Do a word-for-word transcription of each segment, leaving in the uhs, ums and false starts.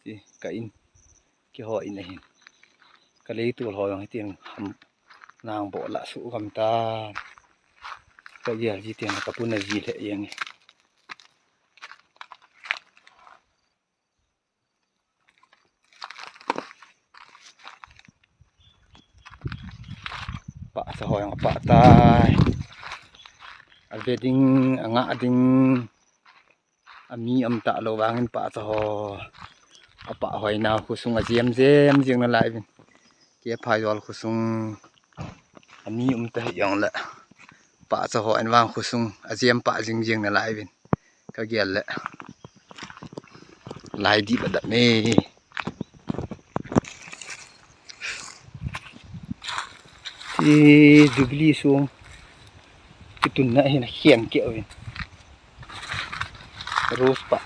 Ti ka in, keiho in ahin. Ka leitol ho jong hitin ham nang boh lah suh gam ta. Ka gel ji tin ka puna ji lheh jeng e. Pahcha ho jong apah tai. Ave ding, angah ding. Ami um talou vangin pahcha ho apah hoina khosung ajem jem jing nalai uvin. Kei Phaijol khosung ami um tahih jongle pahcha ho in vang khosung ajem pah jing jing nalai uvin. Ka gel le lai dip adap e. Ti Jubilee sung kitunna hin akhen keh uvin. Rose pah.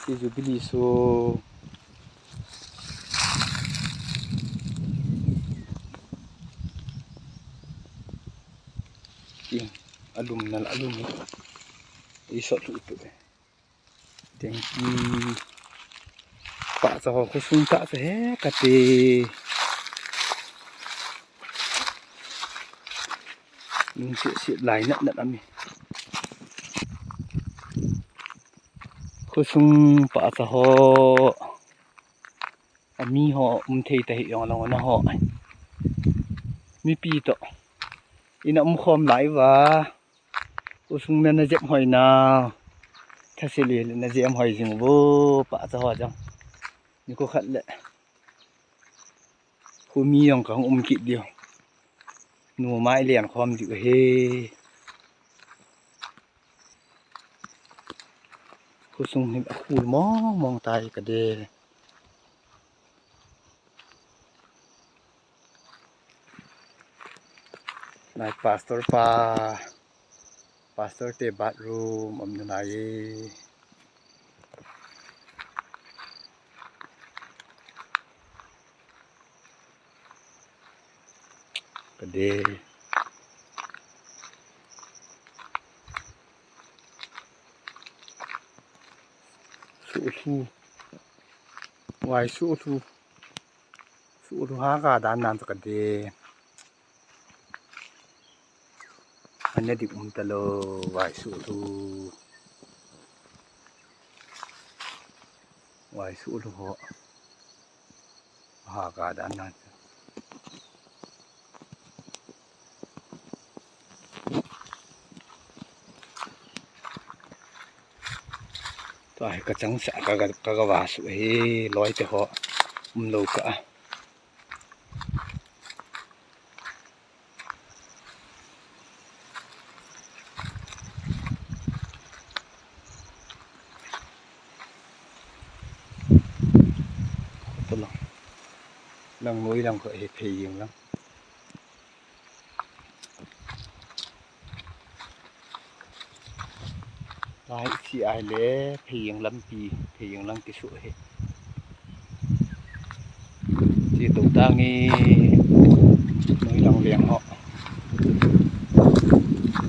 Ti Jubilee sung. Ti alum nal alum. Isot lu tu. Tengki. Pahcha ho khosung tah cha he kati. Lungset set lai nat nat ami. Khosung pahcha ho. Ami ho um thei tahih jongle na ho. Mipi toh. Ina um khom lai uva. Khosung na najep hoi nau. Thase le le najep hoi jing uvo pahcha ho jong. Nikho khat le. Khomi jong kahung um kit diu. Numei len khom diu ahi. Khosung hi akhul mong mong tai kati. Lai pastor pa, pastor te bathroom um nalai e. Kati. Suh thu. Vai suh thu. Suh thu ha ka dan nan kati. Ana dik um talou vai suh thu. Vai suh thu ho. Ha ka dan nan. Tua hi ka chang sa ka ga, ka ga va suh hi loi te ho um lo ka. Tua lang. Lang noi lang ko e phei jing lang. Lai chi ai le, phei jing lampi, phei jing lang kisu he. Chi to tangi, noi lang leng ho.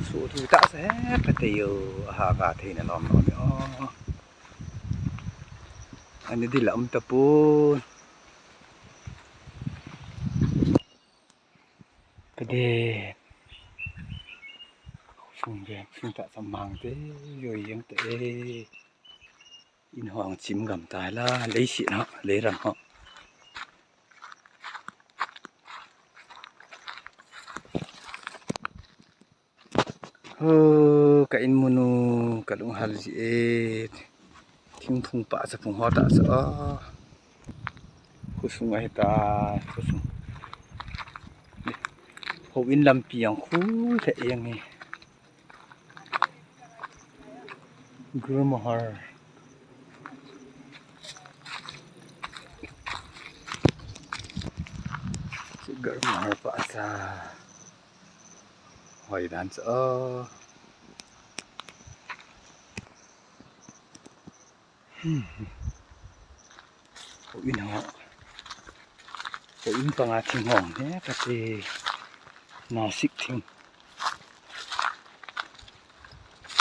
Su thu ta se, ka te yo, ha ka thei na lom lom yo. Ani di lam ta pun. Kati. Sung ve, sung ta sa mang te, joi jeng te. In hong chim gam tai la, lei si na, lei ram ho. Ho, ka in munu, ka lung hal ji e. Thingphung pa sa phung ho ta sa. Khosung ahi ta, khosung. Ho in lampi ang khu le yang e. Gurmahar. Gurmahar pa sa. Hoi dan sa. Hmm. Ko in ho. Ko in panga thing hong he kati. Nasik thing.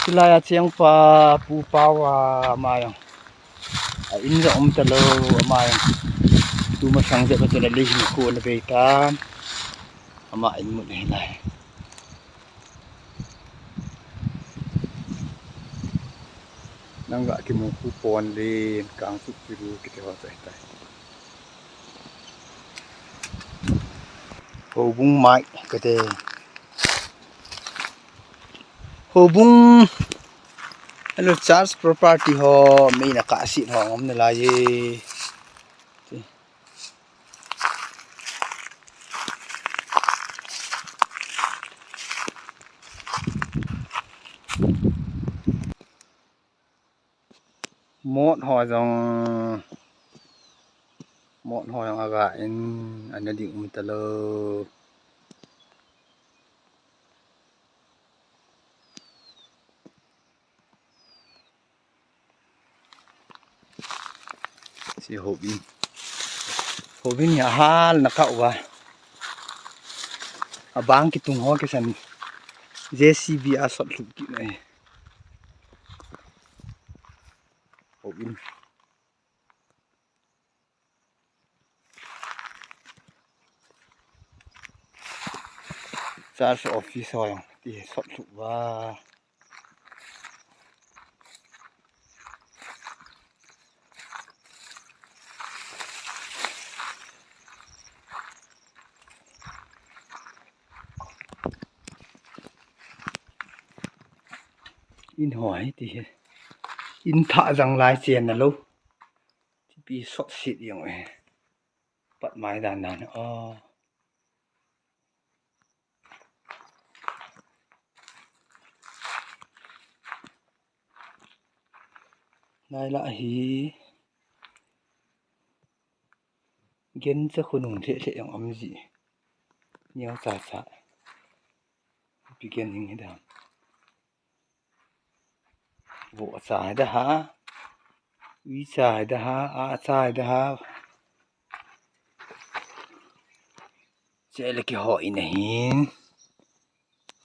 Hilai a cheng pa Pu Pau a, ama jong a in jong um talou, ama jong tumasang jep a chun alei hinkho ana bei tan, ama in mun hilai. Nang ga kimu khu pon le kang suk kiru kiti ho tai tai. Houbung mai kate. Houbung. Hello, church property ho, mei na ka si ho ngom na la ye. Mot ho jong, mot ho jong aga in, ana ding um talou. Si hobin. Hobin ya hal na ka uva. Abang kitung ho kisan J C B a sot lhup kit na e. Hobin. Church office ho jong ti sot lhup uva. In ho hi ti hi. In thah jang lai chen na lou. Tipi sot sit jong e. Pat mai dan dan. Oh. Nai la hi. Gen cha khunung lheh lheh jong um ji. Neo cha cha. Pi gen hing hi dam. Vo cha hi da ha. Ui cha hi da ha. A cha hi da ha. Chele kiho in ahin.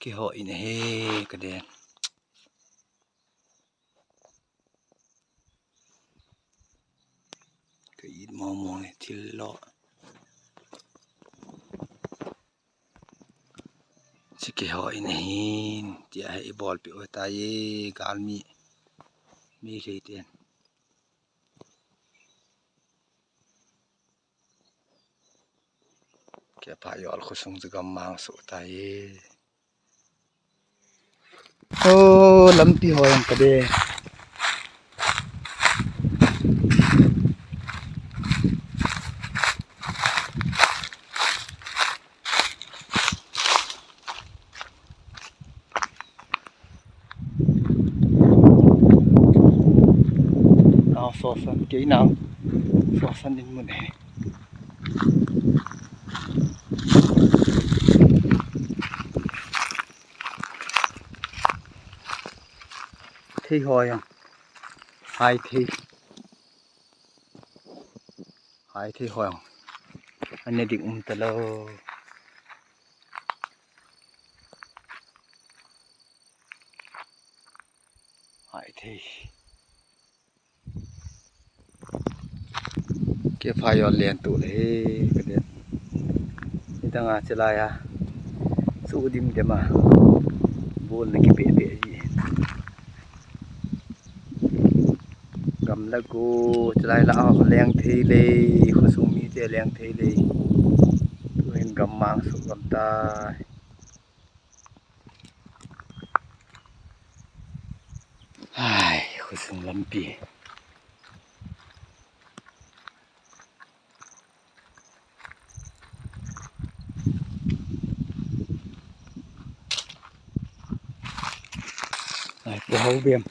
Kiho in ahi ka den. Ka it mo mo le thil lo. Chi kiho in ahin. Tia hi i bol pi o ta ye galmi. Mi sei ten. Kepha yol khosung chu gammang suh tai. Oh, lampi ho jong ka de. Nao sosan, kei nao sosan in mun e. Thei ho jong. Hai thei. Hai thei ho jong. Ana ding um talou. Hai thei. Kepha yol len tu le ka den. Ni tanga chelai a. Chu dim dem a. Bol na kipe pe ji. Gamla go chelai la a leng thei le, khosung mite leng thei le. Tuhin gammang suh gam tai. Hai, khosung lampi. Ai, pu hau bem.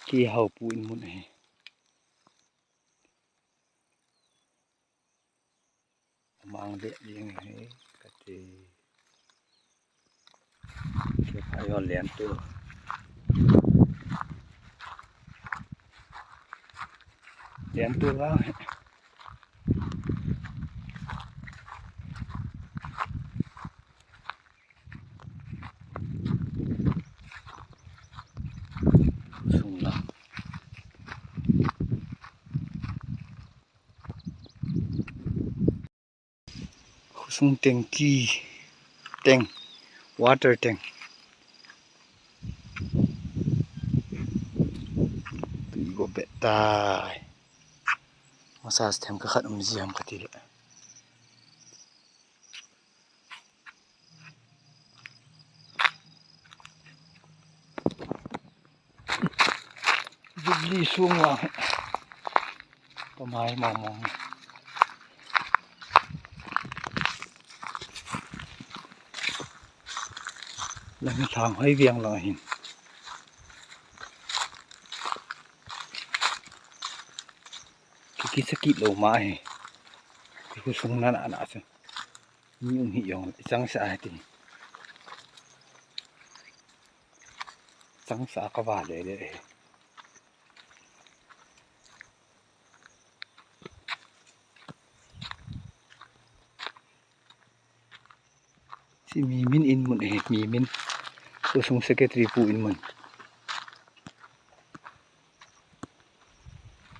Ki hau pu in mun ahi. Mang de ding ahi, kati. Kepha yol len tu. Len tu vang. Sung tanky, tank, water tank. Tui go bet tai. Masa them ka khat um ji ham ka ti le. Jubilee sung vang. Pamai mong mong. Lang hi thang hoi viang lang hin. Ki ki sakit lo ma hi. Ki khu sung na na na chu. Ni um hi yong chang sa ti. Chang sa ka va le le. Chi mi min in mun e, mi min. Ko sung secretary pu in mun.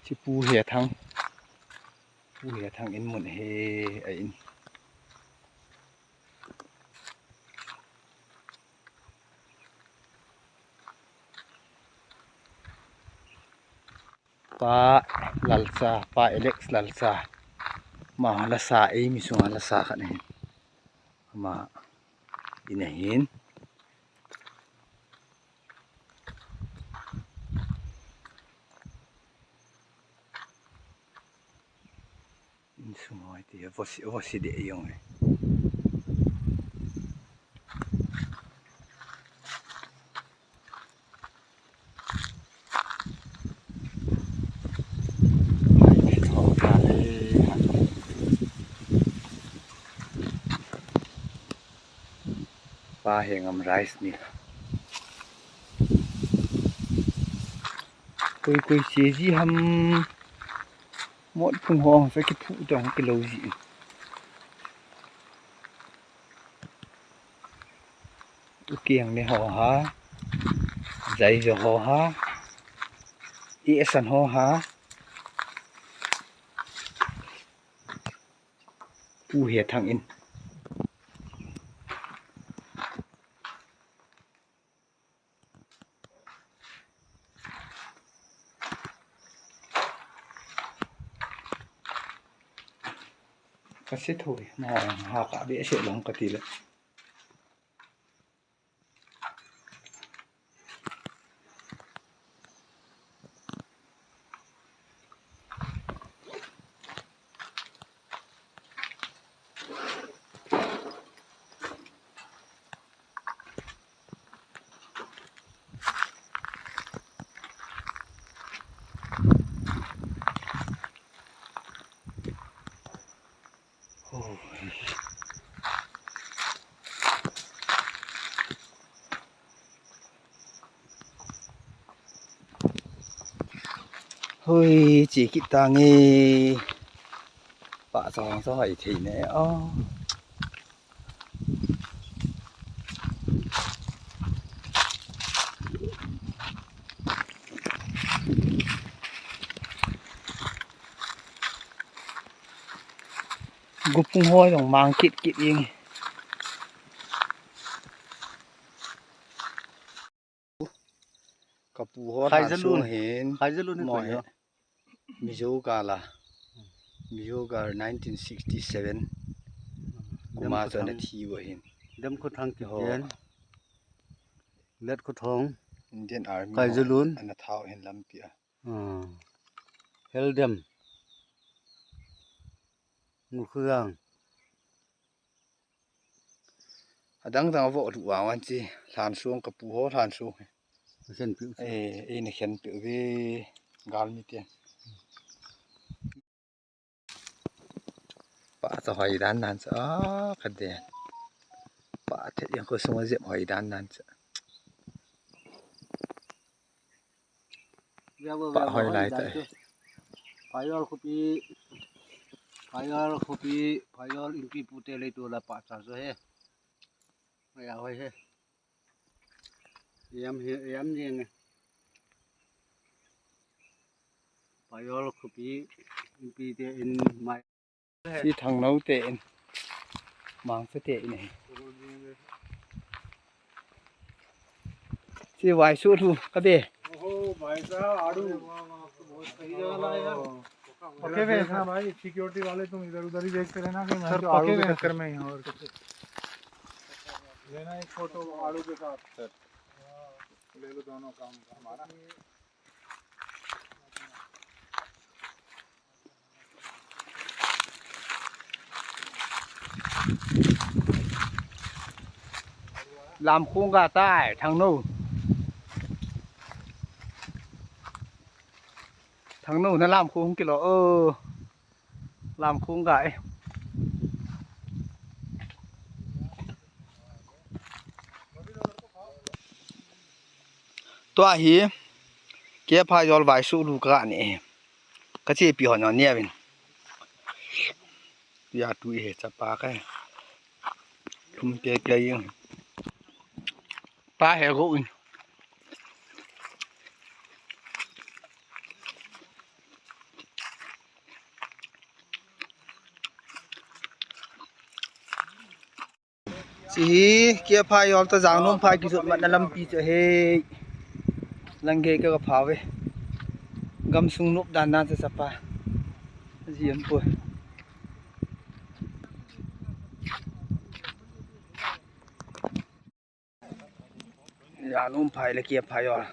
Chi pu he thang. Pu he thang in mun he a in. Pa Lalcha, Pa Alex Lalcha. Ma la sa ei mi sunga la sa khat nei. Ma in a hin. Insung hoi ti, vosi, vosi de yong e. Pa hengam rice ni. Koi koi cheji ham. Mot phung hong sa ki phu tong ki lo ji. U kiang ni ho ha. Jai jo ho ha. I esan ho ha. U he thang in. Ka se thoi, na ha ka be se long ka ti le. Hui, chi kit tange. Pa chong cho hai thei ne. Oh. Gupung hoi dong mang kit kit ing. Kapu ho Khai than Jalun. Sung hin. Khai Jalun ni mo koi he. Yo. Mizo gal a. Mizo gal nineteen sixty-seven. Kuma cho na thi wa hin. Dem Khuthang ki ho. Jen. Let Khuthong. Indian Army Khai ho Jalun. Ana thao hin lampi a. Ah. Hel dem. Ngul Khuzang. Adang dang vo lu wa wan chi. Hlan suang kapu ho hlan suang. Khen piu. Eh, eh, na khen piu ve gal mi te. Pa cho hoi dan dan cha, ah, ka den. Pa the yang ko sung jep hoi dan dan cha. Pa hoi lai ta. Payol khopi, Payol khopi, Payol Inpi pute le tu la pa cha jo he. Maya hoi he. Yam he, yam jeng e. Payol khopi, Inpi te in mai. Si thang nau te in. Mang sa te in ahi. Si vai su lu ka be. ओहो भाई साहब, आड़ू। बहुत सही जगह लाए यार। पके हुए हैं भाई, सिक्योरिटी वाले तुम इधर उधर ही देखते रहना कि मैं तो आड़ू के चक्कर में ही हूँ और कुछ। लेना एक फोटो आड़ू के साथ। सर, ले लो दोनों काम हमारा। Lamkhong ga tai, Thangnou. Thangnou na Lamkhong kilo, o. Lamkhong ga e. Tua hi, kepha jol vai su lu ka ne. Ka chepi hon jong ne vin. Tua tu hi chapa ka. Thum ke ke yin. Pa he go in. Hiche hi, kepha jol toh Jangnom phai kijot matna lampi chu ahi. Lang gei ka, ka pha ve. Gamsung nop dan dan chu chapa. Ji am poi. Jangnom phai le kepha jol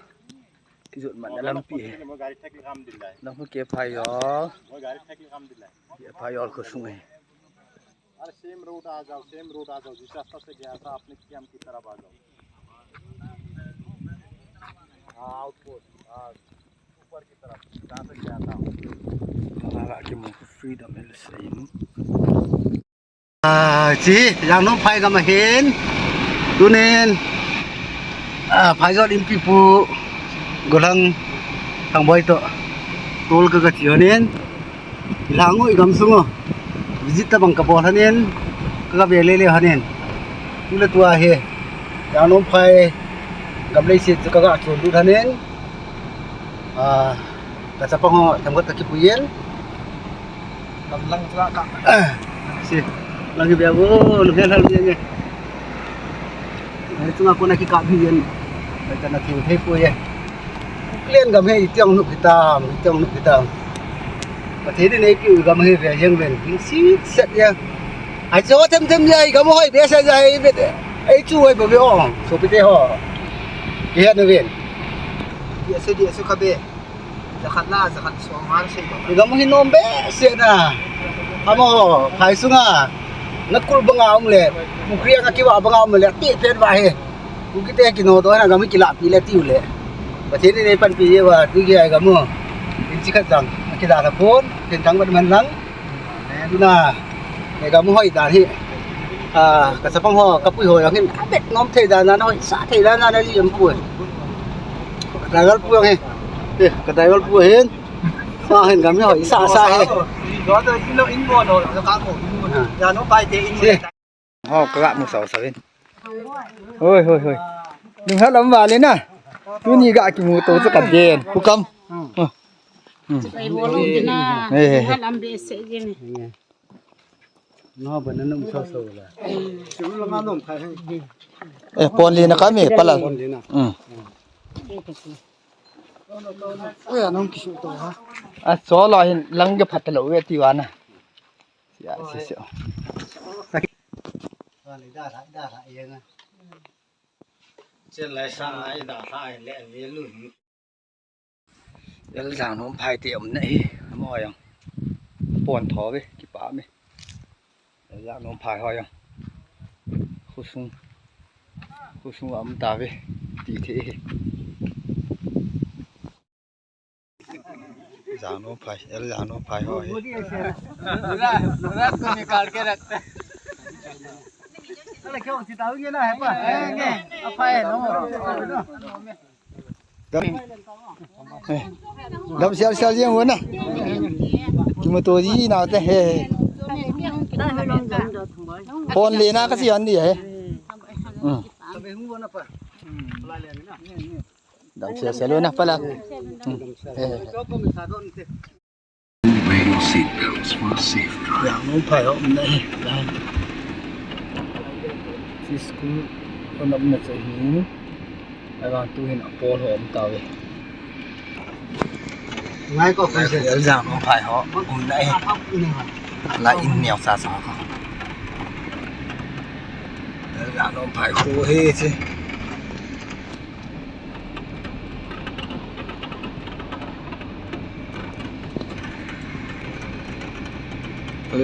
kijot matna lampi ahi. वो गाड़ी ठेक के काम दिल रहा है। Lang kepha jol. वो गाड़ी ठेक के काम दिल रहा है। Kepha jol khosung ahi. अरे सेम रोड आ जाओ, सेम रोड आ जाओ, जिस रास्ता से गया था आपने कैंप की तरफ आ जाओ। हाँ, आउटपोस्ट, हाँ, ऊपर की तरफ, जहाँ से गया था। Hala ki mo freedom el sei nu. Ah, hiche, Jangnom phai gam ahin. Tunin, ah, Phaijol Inpipu, Gollhang, Thangboi toh tol ka, ka che lhonin. I lang u, i gamsung u. Visit tabang ka bol lhonin. Ka, ka ve le le lhonin. Tu le tua hi. Jangnom phai gam leiset chu ka, ka chon lut lhonin. Ah, ka chapang ho themkhat ka kipui in. Lam lang chu ka. Ah, hiche. Lang hi bia bo, lu he lhal ni nge. Ai, chunga kona kikap hi yen. Ai, kana thei thei poi e. Klen gam hi itiang nup hitam, itiang nup hitam. Pathen in eipiu gam hi ve jeng ven. Hing sit set ya. Ai, chu them them ya, i gam hoi behseh ya, i bet. Ei chu hoi bo ve o. Sopite ho. Kihet na ven. Dia se, dia se ka be. Jakhat la, jakhat som har sei ba. I gam hi nom behseh na. Amaho, phai sunga. Na kul banga um le. Pukhri anga kiva banga um le. Ti pen va he. Kukite kinodoh na gam hi kilahpi le tiu le. Pathen in eipanpi jeh uva, tu gei a i gam u. Inchi khat jang. Akida la pon. Ken thang bat man lang. Tuna, i gam u hoi dan hi. Ah, ka chapang ho, ka pui ho jong hin, abet nom thei dan dan, hoisah thei dan dan, aji em poi. Ka driver pu jong hi. Eh, ka driver pu hin. Sa hin gam hi hoisah sah hi. Ah. Ho, ka ga mu sao sao in. Hoi, hoi, hoi. Lunghat lam vale na. Tuni ga kimu to chu ka den. Pu Kam. Hmm. Hmm. Pai bol lou ding na. Eh, eh, eh. Lunghat lam behseh jeng e. No, ba na num sao sao la. Hmm. Eh, pon le na ka me, pala. Pon le na. Hmm. Oi, anong kisu to ha. A, so lo hin lang ke phat lo ve ti wa na. Sia, sia, sia. Chen lai sang ai da lai le ve lu. El Jangnom phai te um na hi, amo jong. Pon tho ve, kipa me. El Jangnom phai ho jong. Khosung. Khosung a um ta ve. Ti the hi. Jangnom phai, el Jangnom phai ho hi. पूरा, पूरा को निकाल के रखते हैं। Dam, eh, dam sial sial jeng ho na. Kimu to ji na te he. Pon le na ka si an di he. Hmm. Dam sial sial ho na pala. Hmm. Eh. Wearing seat belts for a safe drive. Jangnom phai ho na hi. School hon umna chu ahin, ahivang tuhin apol ho um tauve. Ngai ko, lai, Princess. Jang Nomphai ho umna e. Lai in neo cha cha ko. Jang Nomphai kho hi chu.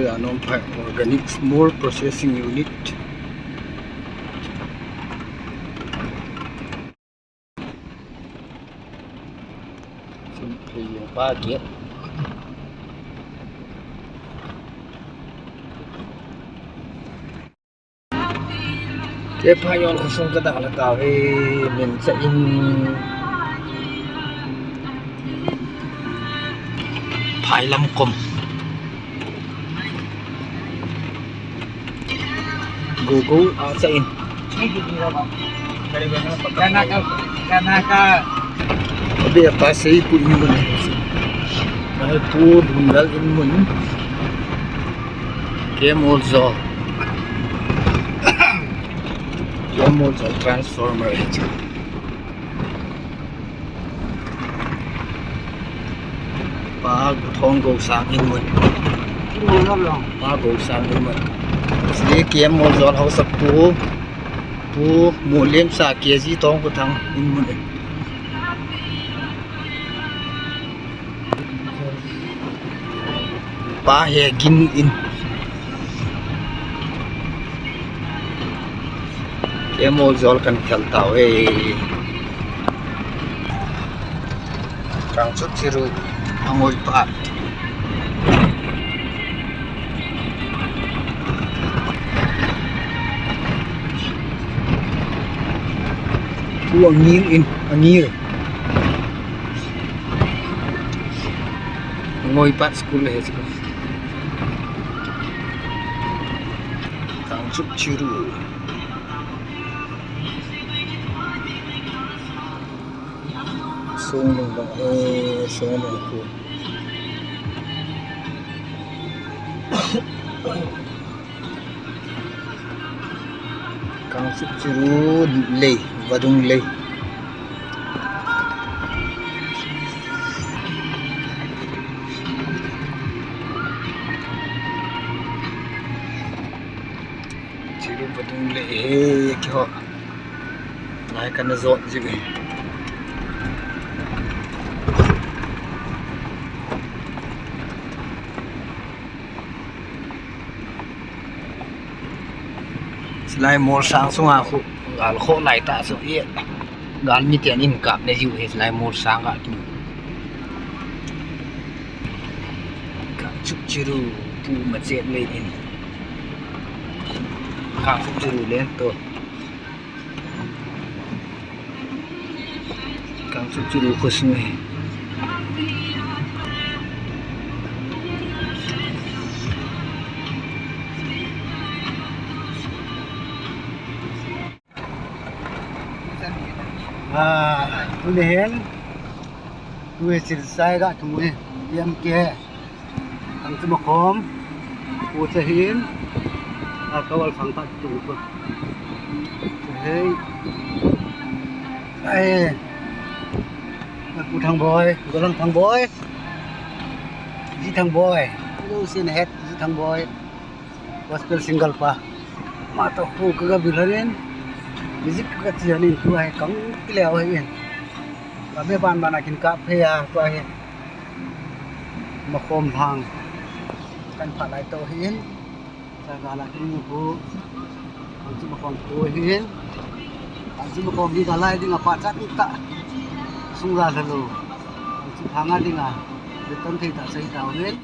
Jang Nomphai Organic Small Processing Unit. Chun phei jong pa gate. Kei phai jong khosung ka dalha tauve, min cha in phai lam kom. Go go a cha in. Kana ka, kana ka. Abe pa sei pu in mun. Ai pu dun dal in mun. Kei mol jo. Kei mol jo transformer. Pa Thong Gosang in mun. Pa Gosang in mun. Sini K M Mall jol hausa pu, pu Mulemsa K G Tongkuthang in mun. Pa Hegin in. Kei mol jol kan khel tauve. Kangchup Chiru angoi pa. Pu Angil in, Angil. Ngoi pat school le he chu. Kangchup Chiru. Songlung bang, eh, Songlung khu. Kangchup Chiru lei, vadung lei. Chiru vadung lei he, keiho. Lai kana jot jiu ve. Chulai mol sang sunga khu gal kho lai ta chu e. Gal mi ten in kap ne jiu he chulai mol sang a kin. Kangchup Chiru pu ma chet le in. Kangchup Chiru len to. Kangchup Chiru khosung ahi. Ah, tuni hin, tuni Silchar ga thum u hi, P M K. Kangchup Makhom, Pu Chahin, a kawal sang ta tu ko. Hei. Ai. Pu Thangboi, Golang Thangboi. Ji Thangboi. Lu sin het Ji Thangboi. Gospel singer pa. Ma to hu ka ga bil hanin. Music ka chi hanin tu hai kang kile ho hin. Ka be ban ban a kin ka phe ya tu hai. Makhom thang. Kan pha lai to hin. Sa ga la kin mu ko. Kangchup Makhom ko hin. Kangchup Makhom hi ga lai ding a pa chat ta. Sung la la lo. Kangchup thang a ding a. Be ton thei ta sai ta hin.